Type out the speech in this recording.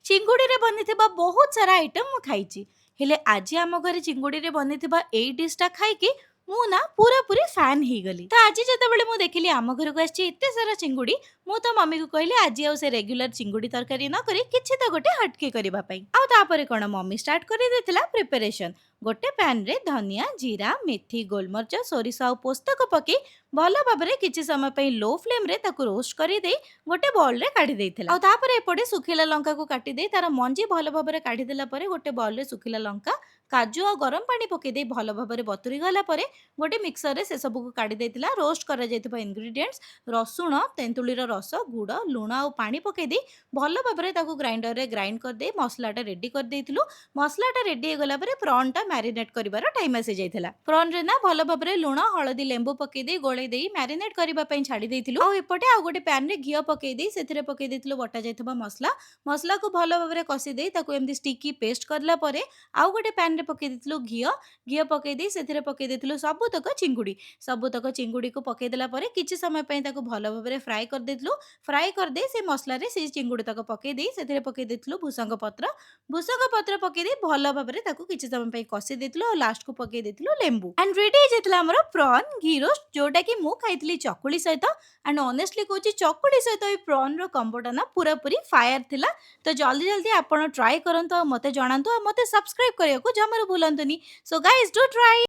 ଚିଙ୍ଗୁଡ଼ିରେ ବନିଥିବା ବହୁତ ସାରା ଆଇଟମ୍ ମୁଁ ଖାଇଛି। ହେଲେ ଆଜି ଆମ ଘରେ ଚିଙ୍ଗୁଡ଼ିରେ ବନିଥିବା ଏଇ ଡିଶ୍ଟା ଖାଇକି ମୁଁ ନା ପୁରାପୁରି ଫ୍ୟାନ୍ ହେଇଗଲି। ତ ଆଜି ଯେତେବେଳେ ମୁଁ ଦେଖିଲି ଆମ ଘରକୁ ଆସିଛି ଏତେ ସାରା ଚିଙ୍ଗୁଡ଼ି, ମୁଁ ତ ମମିକୁ କହିଲି ଆଜି ଆଉ ସେ ରେଗୁଲାର ଚିଙ୍ଗୁଡ଼ି ତରକାରୀ ନ କରି କିଛି ତ ଗୋଟେ ହଟକେ କରିବା ପାଇଁ। ଆଉ ତାପରେ କ'ଣ, ମମି ଷ୍ଟାର୍ଟ କରିଦେଇଥିଲା ପ୍ରିପାରେସନ୍। ଗୋଟେ ପ୍ୟାନ୍ରେ ଧନିଆ, ଜିରା, ମେଥି, ଗୋଲମରିଚ, ସୋରିଷ ଆଉ ପୋସ୍ତକ ପକେଇ ଭଲ ଭାବରେ କିଛି ସମୟ ପାଇଁ ଲୋ ଫ୍ଲେମ୍ରେ ତାକୁ ରୋଷ୍ଟ କରିଦେଇ ଗୋଟେ ବାଉଲରେ କାଢି ଦେଇଥିଲା। ଆଉ ତାପରେ ଏପଟେ ଶୁଖିଲା ଲଙ୍କାକୁ କାଟିଦେଇ, ତାର ମଞ୍ଜି ଭଲ ଭାବରେ କାଢିଦେଲା ପରେ, ଗୋଟେ ବାଉଲରେ ଶୁଖିଲା ଲଙ୍କା, କାଜୁ ଆଉ ଗରମ ପାଣି ପକେଇ ଦେଇ ଭଲ ଭାବରେ ବତୁରି ଗଲା ପରେ ଗୋଟେ ମିକ୍ସରରେ ସେସବୁକୁ କାଢି ଦେଇଥିଲା। ରୋଷ୍ଟ କରାଯାଇଥିବା ଇନଗ୍ରିଡିଏଣ୍ଟସ୍, ରସୁଣ, ତେନ୍ତୁଳିର ରସ, ଗୁଡ଼, ଲୁଣ ଆଉ ପାଣି ପକେଇ ଦେଇ ଭଲ ଭାବରେ ତାକୁ ଗ୍ରାଇଣ୍ଡରରେ ଗ୍ରାଇଣ୍ଡ କରିଦେଇ ମସଲାଟା ରେଡି କରିଦେଇଥିଲୁ। ମସଲାଟା ରେଡି ହେଇଗଲା ପରେ ପ୍ରନ୍ଟା ମ୍ୟାରିନେଟ୍ କରିବାର ଟାଇମ୍ ଆସିଯାଇଥିଲା। ପ୍ରନ୍ରେ ନା ଭଲ ଭାବରେ ଲୁଣ, ହଳଦୀ, ଲେମ୍ବୁ ପକେଇ ଦେଇ, ଗୋଳେଇ ଦେଇ ମ୍ୟାରିନେଟ୍ କରିବା ପାଇଁ ଛାଡ଼ି ଦେଇଥିଲୁ। ଆଉ ଏପଟେ ଆଉ ଗୋଟେ ପ୍ୟାନ୍ରେ ଘିଅ ପକେଇ ଦେଇ ସେଥିରେ ପକେଇ ଦେଇଥିଲୁ ବଟା ଯାଇଥିବା ମସଲା। ମସଲାକୁ ଭଲ ଭାବରେ କଷି ଦେଇ ତାକୁ ଏମିତି ଷ୍ଟିକି ପେଷ୍ଟ କରିଲା ପରେ ଆଉ ଗୋଟେ ପ୍ୟାନ୍ରେ ପକେଇ ଦେଇଥିଲୁ ଘିଅ। ଘିଅ ପକେଇ ଦେଇ ସେଥିରେ ପକେଇ ଦେଇଥିଲୁ ସବୁତକ ଚିଙ୍ଗୁଡ଼ି। ସବୁତକ ଚିଙ୍ଗୁଡ଼ିକୁ ପକେଇ ଦେଲା ପରେ କିଛି ସମୟ ପାଇଁ ତାକୁ ଭଲ ଭାବରେ ଫ୍ରାଏ କରିଦେଇଥିଲୁ। ଫ୍ରାଏ କରିଦେଇ ସେ ମସଲାରେ ସେଇ ଚିଙ୍ଗୁଡ଼ି ତକ ପକେଇ ଦେଇ ସେଥିରେ ପକେଇ ଦେଇଥିଲୁ ଭୃସଙ୍ଗ ପତ୍ର। ଭୃସଙ୍ଗ ପତ୍ର ପକେଇ ଦେଇ ଭଲ ଭାବରେ ତାକୁ କିଛି ସମୟ ପାଇଁ କଷି ଦେଇଥିଲୁ ଆଉ ଲାଷ୍ଟକୁ ପକେଇ ଦେଇଥିଲୁ ଲେମ୍ବୁ। ଆଣ୍ଡ ରେଡି ହେଇଯାଇଥିଲା ଆମର ପ୍ରନ୍ ଘି ରୋଷ୍ଟ, ଯୋଉଟାକି ମୁଁ ଖାଇଥିଲି ଚକୁଳି ସହିତ। ଆଣ୍ଡ ଅନେଷ୍ଟଲି କହୁଛି, ଚକୁଳି ସହିତ ଏଇ ପ୍ରନ୍ର କମ୍ବୋଟା ନା ପୁରାପୁରି ଫାୟାର ଥିଲା। ତ ଜଲ୍ଦି ଜଲ୍ଦି ଆପଣ ଟ୍ରାଏ କରନ୍ତୁ ଆଉ ମୋତେ ଜଣାନ୍ତୁ। ଆଉ ମୋତେ ସବସ୍କ୍ରାଇବ୍ କରିବାକୁ ଜମାରୁ ଭୁଲନ୍ତୁନି। So guys, do try.